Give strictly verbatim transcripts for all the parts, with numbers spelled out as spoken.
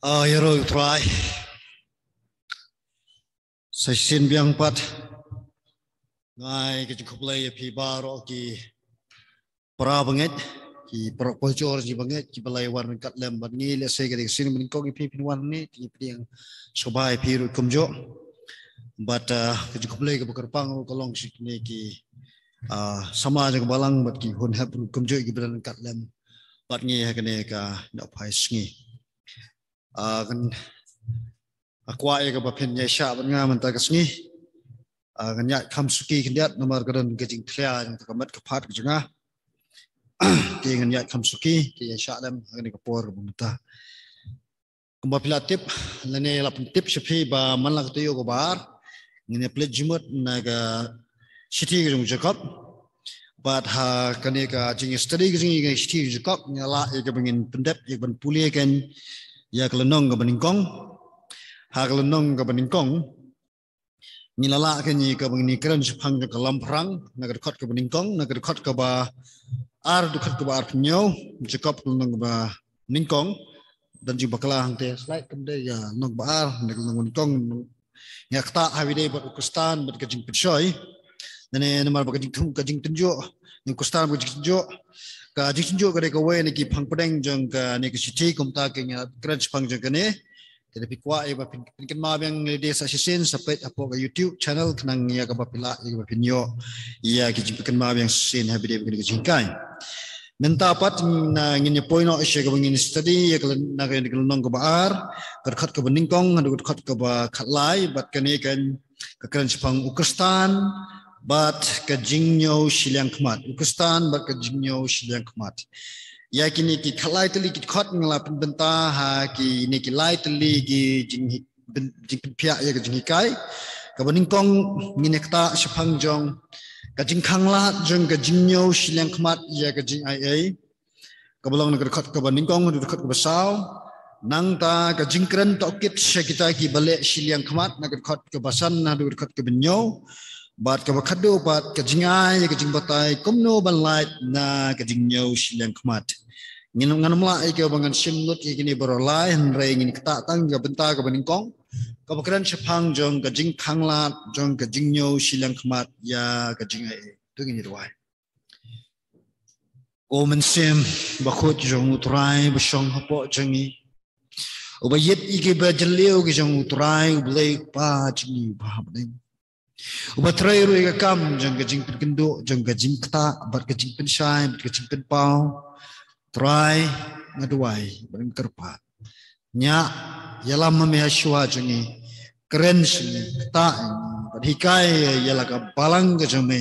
Ah, ïaroh ïa u Trai. Sa shisien biang pat nga ai ka jingkhublei ïa phi baroh ki para bangeit, ki para pynjor jingïabangeit, ki ba la wan ryngkat lem bad ngi. Lehse ka dei ka sien banyngkong ïa phi phin wan hangne, te ngi pdiang sngewbha ïa phi ruh kumjuh. Bad, ah, ka jingkhublei kaba kyrpang ruh ka long sha kine ki, ah, samla jong ka balang bad ki hun hep ruh kumjuh ki ba don ryngkat lem bad ngi ha kane ka nohphai sngi. Ah, kan, ah, kwah ïa kaba phin ïaishah bad nga mynta ka sngi. Ah, ngan ïaid kham suki khyndiat namar ka don ka jingthliew jong ka met ka phad ka jong nga. Te ngan ïaid kham suki, te ïaishah lem ha kane ka por kaba mynta. Kumba phi la tip, lane la pyntip sha phi ba man la ka taïew kaba ar ngin ïa plie jingmut na ka shithi ka jong u Jakob. Bad ha kane ka jingstudy ka jong ngi ka shithi ka jong u Jakob, ngi la ïa kaba ngin pyndep ïa kaban pule kan ïa ka lynnong kaba nyngkong. Ha ka lynnong kaba nyngkong ngi la lah kan ïa kaba ngin ïa kren shaphang jong ka lamphrang, na ka dkhot kaba nyngkong, na ka dkhot kaba ar, dkhot kaba arphew hynñiew. Jakob ka lynnong kaba nyngkong. Don jingbakla hangtei slide, kam dei, ïa, lynnong kaba ar, na ka lynnong kaba nyngkong. Nga ktah ha wi dei bad u Khristan bad ka jingpynshoi. Nane namar ba ka jingthung, ka jingtynjuh, u Khristan bad ka jingtynjuh. Ka jingtynjuh ka dei kawei na ki phang pdeng jong kane ka shithi, kumta ka ngi kren shaphang jong kane. Te lada phi kwah ïa ba phin, phin kynmaw biang lade sa shisien, sa peit hapoh ka YouTube channel, khnang ïa kaba phi lah ïa kaba phin ïoh ïa ki jingpynkynmaw biang shisien ha ba dei ba kane ka jinghikai. Mynta pat, ah, ngin ïa poi noh sha kaba ngin study ïa ka lyn-, na ka lynnong kaba ar, ka dkhot kaba nyngkong haduh ka dkhot kaba khatlai. Bad kane kan ka kren shaphang u Khristan bad ka jingñiew shiliang khmat. U Khristan bad ka jingñiew shiliang khmat. Ïa kine ki khatlai tylli ki dkhot nga la pynbynta ha kine ki lai tylli ki jing, jingpynphiah ïa ka jinghikai. Kaba nyngkong ngin ïa ktah shaphang jong ka jingkhanglad jong ka jingñiew shiliang khmat ïa ka jingaiei. Kaba long na ka dkhot kaba nyngkong haduh dkhot kaba saw. Nangta ka jingkren tohkit sha kita ki ba leh shiliang khmat, na ka dkhot kaba san haduh dkhot kaba hynñiew. Bad kaba khatduh pat ka jingai ïa ka jingbatai kumno ban lait na ka jingñiew shiliang khmat. Ngin, ngan ym lah ïa kaba ngan shim lut ïa kine baroh lai, hynrei ngin ktah tang ïa ka bynta kaba nyngkong, kaba kren shaphang jong ka jingkhanglad jong ka jingñiew shiliang khmat ïa ka jingaiei. To ngin ïa duwai. Ko Mynsiem Bakhuid jong u Trai ba shong hapoh jong ngi, uba ïeit ïa ki ba jylliew ki jong u Trai, U Blei Kpa jong ngi uba ha bneng, uba trei ruh ïa ka kam jong ka jingpynkynduh, jong ka jingktah bad ka jingpynshai bad ka jingpynpaw. Trai, nga duwai bad nga kyrpad, ñiah ïalam ma me ha shuwa jong ngi, kren sha ngi, ktah ïa ngi bad hikai ïa la ka balang ka jong me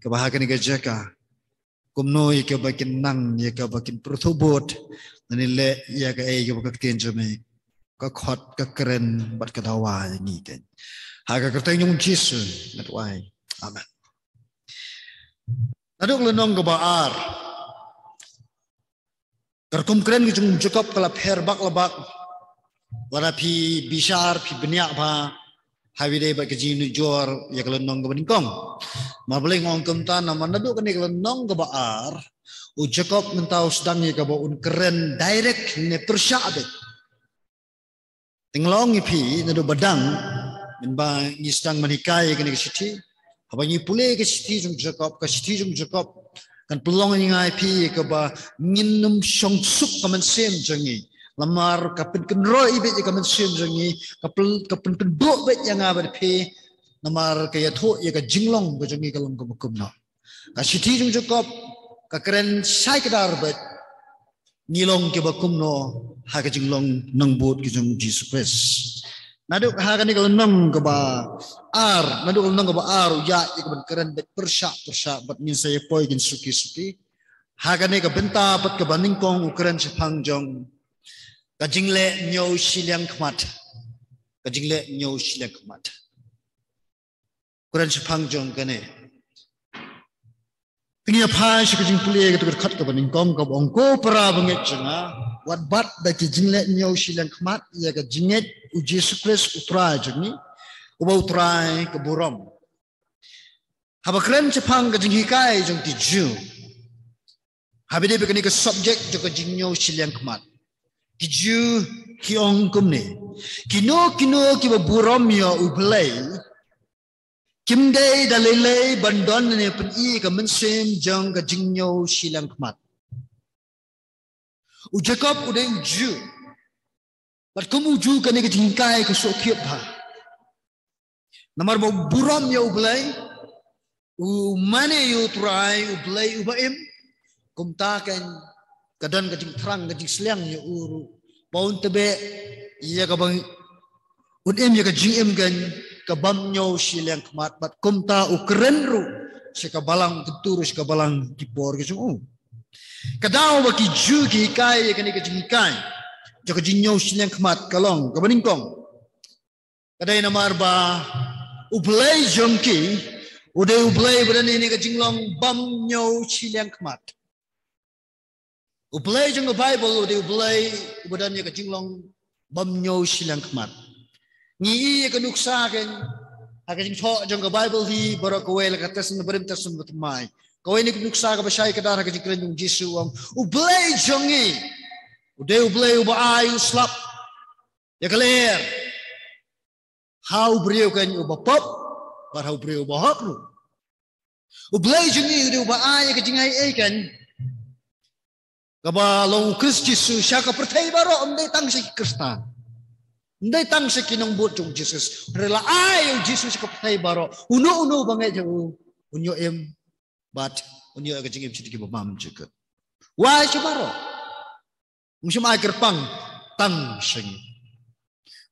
kaba ha kane ka jaka, kumno ïa kaba kin nang, ïa kaba kin pyrthuh bud, lane leh ïa kaei kaba ka ktien jong me ka khot, ka kren bad ka dawa ïa ngi keiñ. Ha ka kyrteng jong u Jisu nga duwai. Amen. Naduh ka lynnong kaba ar, ka rukom kren ka jong u Jakob ka la pher bak la bak. Lada phi bishar, phi bniah bha ha wi dei bad ka jingnujor ïa ka lynnong kaba nyngkong. Namar balei nga ong kumta, namar naduh kane ka lynnong kaba ar, u Jakob mynta u sdang ïa kaba un kren direct ne pyrshah beit. Te nga ong ïa phi naduh ba dang, mynba ngi sdang ban hikai ïa kane ka shithi, haba ngi pule ka shithi jong u Jakob, ka shithi jong u Jakob kan pynlong ïa nga ïa phi ïa kaba ngin ym shong suk ka mynsiem jong ngi. Namar ka pynkynroh beit ïa ka mynsiem jong ngi, ka pyn, ka pynkynduh beit ïa nga bad phi. Namar ka ïathuh ïa ka jinglong ka jong ngi ka long kaba kumno. Ka shithi jong u Jakob ka kren shai kdar beit, ngi long kiba kumno ha ka jinglong nongbud ka jong u Jisu Khrist. Naduh ha kane ka lynnong kaba ar, naduh ka lynnong kaba ar u ïaid ïa kaban kren beit pyrshah pyrshah, bad ngin sa ïa poi kin suki suki. Ha kane ka bynta pat kaba nyngkong u kren shaphang jong ka jingleh ñiew shiliang khmat. Ka jingleh ñiew shiliang khmat. Kren shaphang jong kane. Te ngi ïa phai sha ka jingpule ka dkhot kaba nyngkong kaba ong, ko para bangeit jong nga, wat bat da ki jingleh ñiew shiliang khmat ïa ka jingngeit u Jisu Khrist u Trai jong ngi, uba u Trai ka burom. Haba kren shaphang ka jinghikai jong ki Jiw, haba dei ba kane ka subject jong ka jingñiew shiliang khmat, Ki Jiw ki ong kumne, kino kino kiba burom ïa U Blei kim dei da lei lei ban don ne pyni ka mynsiem jong ka jingñiew shiliang khmat. U Jakob u dei u Jiw. Bad kum u Jiw kane ka jinghikai ka suk khia bha. Namar ba u burom ïa U Blei, u mane ïa U Trai, U Blei uba im, kumta kan ka don ka jingthrang, ka jingsliang ïa u ruh. Ba un tbeh ïa kaba un im ïa ka jingim kan, ka bym ñiew shiliang khmat, bad kumta u kren ruh sha ka balang, kyntu ruh sha ka balang ki por ki jong u. Ka daw ba ki Jiw ki hikai ïa kane ka jinghikai jong ka jingñiew shiliang khmat ka long kaba nyngkong. Ka dei namar ba U Blei jong ki u dei U Blei ba don ïa kane ka jinglong bym ñiew shiliang khmat. U Blei jong ka Baibl u dei U Blei uba don ïa ka jinglong bym ñiew shiliang khmat. Ngi ïohi ïa ka nuksa kan ha ka jingthoh jong ka Baibl hi baroh kawei, la ka Testament Barim, Testament Bathymmai. Kawei na ki nuksa kaba shai kdar ha ka jingkren jong U Jisu, u ong, U Blei jong ngi u dei U Blei uba ai u slap ïa ka lyer ha u briew kan uba pop bad ha u briew uba hok ruh. U Blei jong ngi u dei uba ai ïa ka jingai ei kan kaba long U Khrist Jisu sha ka pyrthei baroh, ym dei tang sha ki Khristan, ym dei tang sha ki nongbud jong U Jisu. Hynrei la ai U Jisu sha ka pyrthei baroh. Uno uno ba ngeit ïa u un ïoh im bad un ïoh ïa ka jingim shadien kiba bymjukut. Wai sha baroh. Ym shym ai kyrpang tang sha ngi.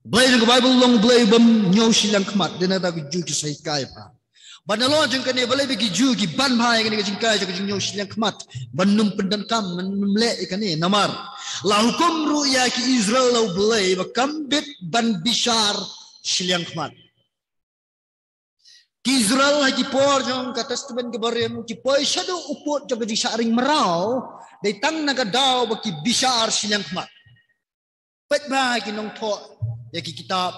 U Blei jong ka Baibl u long U Blei bym ñiew shiliang khmat, dei na kata ki Jiw ki sa hikai bha. Bad nalor jong kane balei ba ki Jiw ki ban bha ïa kane ka jinghikai jong ka jingñiew shiliang khmat, ban ym pyndonkam, ban ym leh ïa kane, namar la hukum ruh ïa ki Israel da U Blei ba kam bit ban bishar shiliang khmat. Ki Israel ha ki por jong ka Testament kaba Rim ki poi shaduh u pud jong ka jingshah ring mraw, dei tang na ka daw ba ki bishar shiliang khmat. Peit bha ki nongthoh ïa ki kitab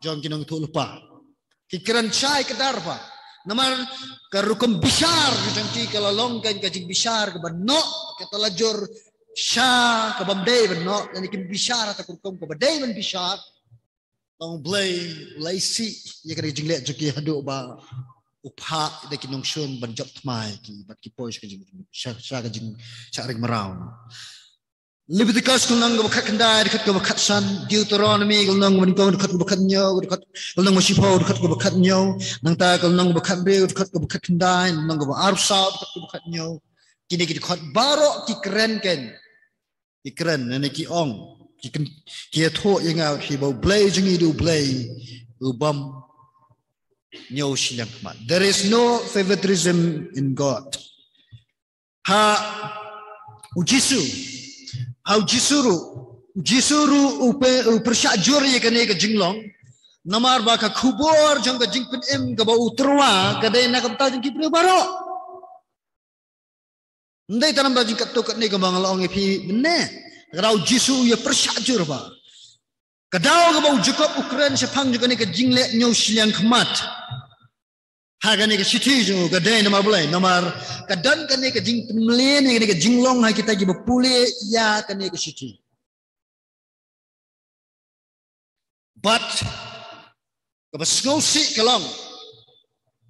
jong ki nongthoh lypa, ki kren shai kdar bha. Namar ka rukom bishar jong ki ka la long kan ka jingbishar kaba noh, kata la jur sha ka bym dei ban noh, lane kim bishar ha ka rukom kaba dei ban bishar. Tang U Blei u la isih ïa ka jingleh jong ki haduh ba u phah da ki nongshun ban jop thma ïa ki bad ki poi sha ka jing, sha, sha ka jingshah ring mraw. Leviticus ka lynnong kaba khatkhyndai, dkhot kaba khatsan, Deuteronomy ka lynnong kaba nyngkong, dkhot kaba khathynñiew, dkhot, ka lynnong kaba shiphew, dkhot kaba khathynñiew, nangta ka lynnong kaba khathynriew, dkhot kaba khatkhyndai, lynnong kaba arphew saw, dkhot kaba khathynñiew. Kine ki dkhot baroh ki kren kan, ki kren, lane ki ong, ki kren, ki ïathuh ïa nga hi ba U Blei jong ngi u dei U Blei u bym ñiew shiliang khmat. There is no favoritism in God. Ha U Jisu, ha U Jisu ruh, U Jisu ruh u py-, u pyrshah jur ïa kane ka jinglong. Namar ba ka khubor jong ka jingpynim kaba u tyrwa ka dei na ka bynta jong ki briew baroh. Ym dei tang namar jingkatto katne kaba nga la ong ïa phi mynne. Ka daw U Jisu u ïa pyrshah jur bha. Ka daw kaba u Jakob u kren shaphang jong kane ka jingleh ñiew shiliang khmat ha kane ka shithi jong u ka dei namar balei? Namar ka don kane ka jingpynmlien, kane ka jinglong ha kita kiba pule ïa kane ka shithi. Bad kaba sngewsih ka long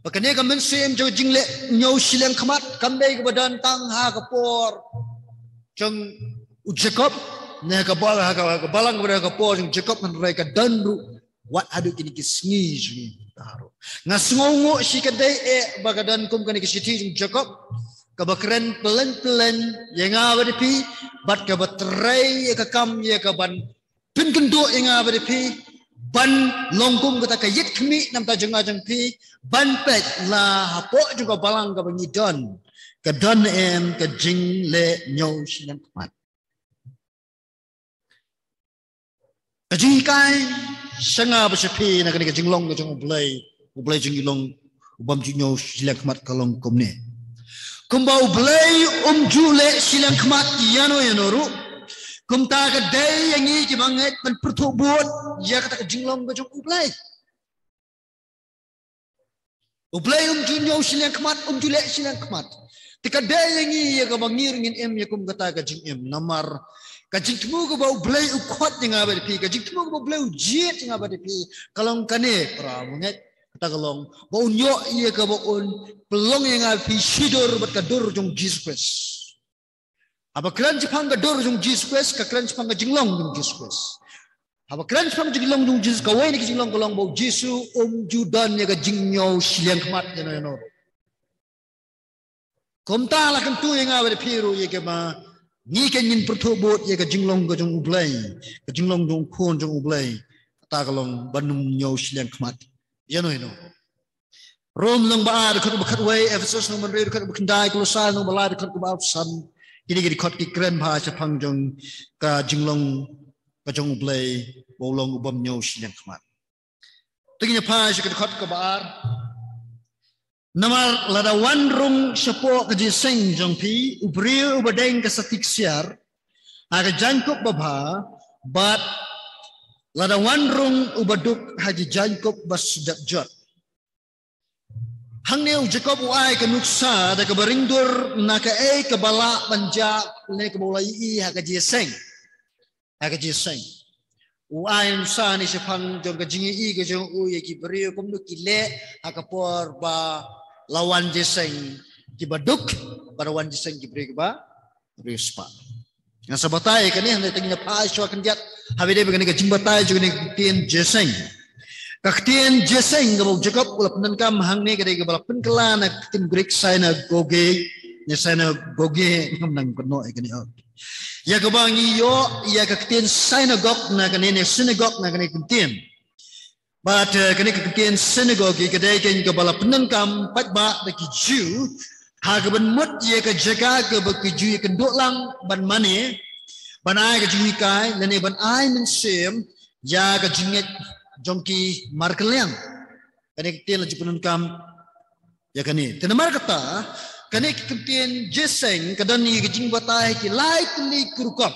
ba kane ka mynsiem jong ka jingleh ñiew shiliang khmat kam dei kaba don tang ha ka por jong u Jakob, ne ka ba-, ha ka, ha ka balang kaba don ha ka por jong u Jakob, hynrei ka don ruh wat haduh kine ki sngi jong ngi ruh. Nga sngewnguh shi ka dei eh ba ka don kum kane ka shithi jong u Jakob kaba kren pyllein pyllein ïa nga bad ïa phi, bad kaba trei ïa ka kam ïa ka ban pynkynduh ïa nga bad ïa phi ban long kum kata ka ïit khmih na ka bynta jong nga jong phi, ban peit la hapoh jong ka balang kaba ngi don, ka don em ka jingleh ñiew shiliang khmat. Ka jinghikai sha nga bad sha phi na kane ka jinglong ka jong U Blei, U Blei jong ngi u long u bym ju ñiew shiliang khmat ka long kumne. Kumba U Blei um ju leh shiliang khmat ïano ïano ruh, kumta ka dei ïa ngi kiba ngeit ban pyrthuh bud ïa kata ka jinglong ka jong U Blei. U Blei um ju ñiew shiliang khmat, um ju leh shiliang khmat. Te ka dei ïa ngi ïa kaba ngi ruh ngin im ïa kum kata ka jingim. Namar Ka jingthmu kaba U Blei u khot ïa nga bad phi, ka jingthmu kaba U Blei u jied ïa nga bad phi, ka long kane para bangeit. Kata ka long ba un ïoh ïa kaba un pynlong ïa nga bad phi shi dur bad ka dur jong Jisu Khrist. Haba kren shaphang ka dur jong Jisu Khrist, ka kren shaphang ka jinglong jong Jisu Khrist. Haba kren shaphang ka jinglong jong Jisu, kawei na ka jinglong ka long ba U Jisu um ju don ïa ka jingñiew shiliang khmat ïano ïano ruh. Kumta la kyntu ïa nga bad phi ruh ïa kaba ngi kin ngin pyrthuh bud ïa ka jinglong ka jong U Blei, ka jinglong jong U Khun jong U Blei. Kata ka long ban ym ñiew shiliang khmat ïano ïano. Rom lynnong ba ar dkhot ba khatwei, Ephesos lynnong ba hynriew dkhot ba khyndai, Kolosai lynnong ba lai dkhot ba arphew san. Kine ki dkhot ki kren bha shaphang jong ka jinglong ka jong U Blei ba u long u bym ñiew shiliang khmat. Te ngin ïa phai sha ka dkhot kaba ar. Namar lada wan rung shapoh ka jingïaseng jong phi u briew uba deng ka sati ksiar ha ka jaiñkup babha, bad lada wan rung uba duk ha ka jaiñkup ba sdep jot. Hangne u Jakob u ai ka nuksa da kaba ring dur na kaei kaba lah ban jia ne kaba u la ïohi ha ka jingïaseng. Ha ka jingïaseng. U ai nuksa ne shaphang jong ka jingïohi ka jong u ïa ki briew kumno ki leh ha ka por ba la wan jingïaseng kiba duk, ba la wan jingïaseng ki briew kiba, briew spah. Ngan sa batai kane, hynrei te ngin ïa phai shuwa khyndiat haba ïadei bad kane ka jingbatai jong kane ka ktien jingïaseng. Ka ktien jingïaseng kaba u Jakob u la pyndonkam hangne ka dei kaba la pynkylla na ka ktien Greek synagoge, ne synagoge, ngam nang kynnoh ïa kane. Ïa kaba ngi ïoh ïa ka ktien synagogue na kane, ne synagogue na kane ka ktien. Bad, eh, kane ka ktien synagogue ka dei kane kaba la pyndonkam paidbah da ki Jiw ha kaban mut ïa ka jaka kaba ki Jiw ïakynduh lang ban mane, ban ai ka jinghikai lane ban ai mynsiem ïa ka jingngeit jong ki markylliang. Kane ka ktien la ju pyndonkam ïa kane. Te namar kata, kane ka ktien jingïaseng ka don ïa ka jingbatai ki lai tylli ki rukom.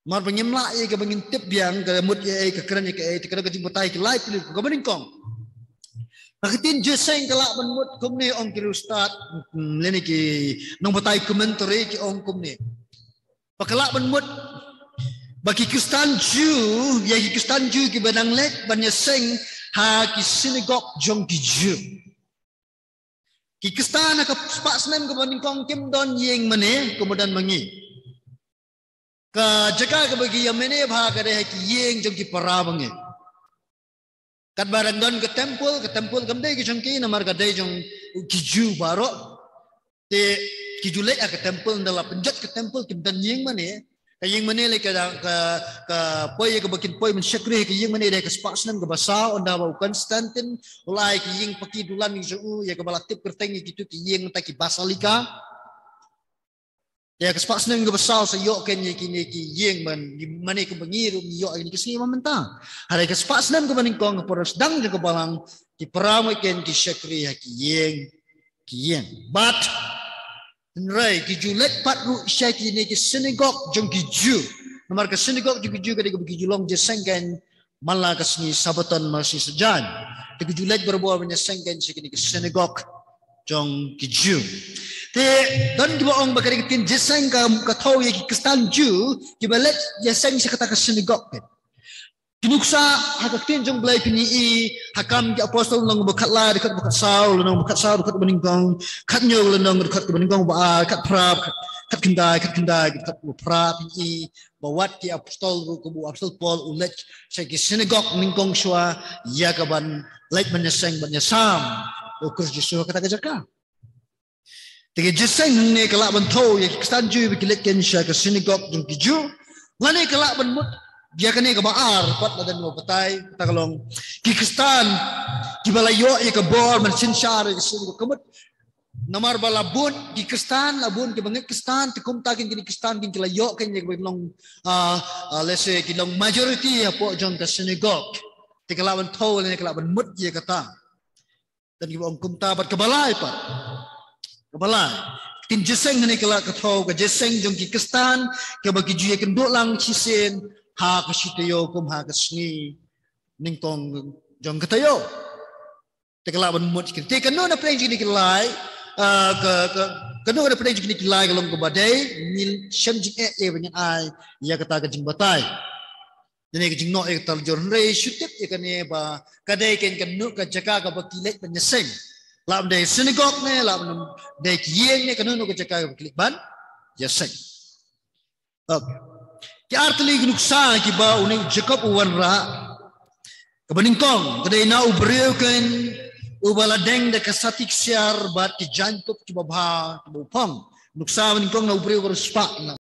Namar ba ngim lah ïa kaba ngin tip biang ka mut ïa ei, ka kren ïa kaei, te ka don ka jingbatai ki lai tylli ki rukom. Kaba nyngkong, ka ktien jingïaseng ka lah ban mut kumne, ong ki riewstad, hmm, lane ki nongbatai commentary ki ong kumne. Ba ka lah ban mut ba ki Khristan Jiw, ïa ki Khristan Jiw kiba dang leit ban ïaseng ha ki synagogue jong ki Jiw. Ki Khristan ha ka spah snem kaba nyngkong kim don ïing mane kumba don ma ngi. Ka jaka kaba ki ïa mane bha ka dei ha ki ïing jong ki para bangeit. Katba dang don ka temple, ka temple kam dei ka jong ki, namar ka dei jong ki Jiw baroh. Te ki ju leit ha ka temple, ynda la pynjot ka temple kim don ïing mane. Ka ïing mane lei ka, ka, ka poi ïa kaba kin poi ban shakri ha ka ïing mane dei ka spah snem kaba saw, ynda ba u Constantine u la ai ka ïing paki dulan jong u ïa kaba la tip kyrteng ïa kito ki ïing mynta ki basilica. Ïa ka spah snem kaba saw sa ïoh kane ïa kine ki ïing ban, mane kumba ngi ruh ngi ïoh ïa kine ki sngi ba mynta. Hynrei ka spah snem kaba nyngkong, ka por sdang jong ka balang, ki para bangeit ki shakri ha ki ïing ki ïing. Bad hynrei ki ju leit pat ruh sha kine ki synagogue jong ki Jiw. Namar ka synagogue jong ki Jiw ka dei kaba ki ju long jingïaseng kan man la ka sngi Sabbaton, man la ka sngi saitjaiñ. Te ki ju leit barabor ban ïaseng kan sha kine ki synagogue jong ki Jiw. Te don kiba ong ba ka dei ka ktien jingïaseng ka, ka thew ïa ki Khristan Jiw kiba leit ïaseng sha kata ka synagogue kan. Ki nuksa ha ka ktien jong U Blei phin ïohi ha Kam ki Apostol lynnong ba khatlai dkhot ba khatsaw, lynnong ba khatsaw dkhot ba nyngkong, khathynñiew lynnong dkhot ba nyngkong ba ar, khatphra, khat, khatkhyndai, khatkhyndai dkhot ba phra, phin ïohi ba wat ki apostol ruh, kumba u Apostol Paul u leit sha ki synagogue nyngkong shuwa ïa kaban leit ban ïaseng ban ïasam ïa U Khrist Jisu ha kata ka jaka. Te ka jingïaseng hangne ka lah ban thew ïa ki Khristan Jiw ba ki leit kan sha ka synagogue jong ki Jiw. Lane ka lah ban mut ïa kane kaba ar pat lada ngi batai, kata ka long ki Khristan kiba la ïoh ïa ka bor ban synshar ïa ka synagogue ka mut. Namar ba la bun ki Khristan, la bun kiba ngeit Khristan, te kumta kin kine ki Khristan kin ki la ïoh kan ïa kaba long, ah, ah, let's say ki long majority hapoh jong ka synagogue. Te ka lah ban thew lane ka lah ban mut ïa kata. Don kiba ong kumta bad kaba lai pat. Kaba lai. Ka ktien jingïaseng hangne ka lah ka thew ka jingïaseng jong ki Khristan kaba ki ju ïakynduh lang shisien ha ka shi taïew kum ha ka sngi nyngkong jong ka taïew. Te ka lah ban mut ki. Te kano na pdeng jong kine ki lai, ah, ka, ka, Kano ka dei pdeng jong kine ki lai ka long kaba dei ngin shem jingeh ïa ba ngin ai ïa kata ka jingbatai. Kane ka jingnoh ïa kata la jur, hynrei shu tip ïa kane ba ka dei kane kano ka jaka kaba ki leit ban ïaseng. Lah ban dei synagogue ne, lah ban dei ki ïing ne, kano kano ka jaka kaba ki leit ban ïaseng. Okay. Ki artylli ki nuksa kiba une u Jakob u wanrah. Kaba nyngkong ka dei na u briew kane uba la deng da ka sati ksiar bad ki jaiñkup kiba bha kiba u phong. Nuksa ba nyngkong na u briew ba riewspah.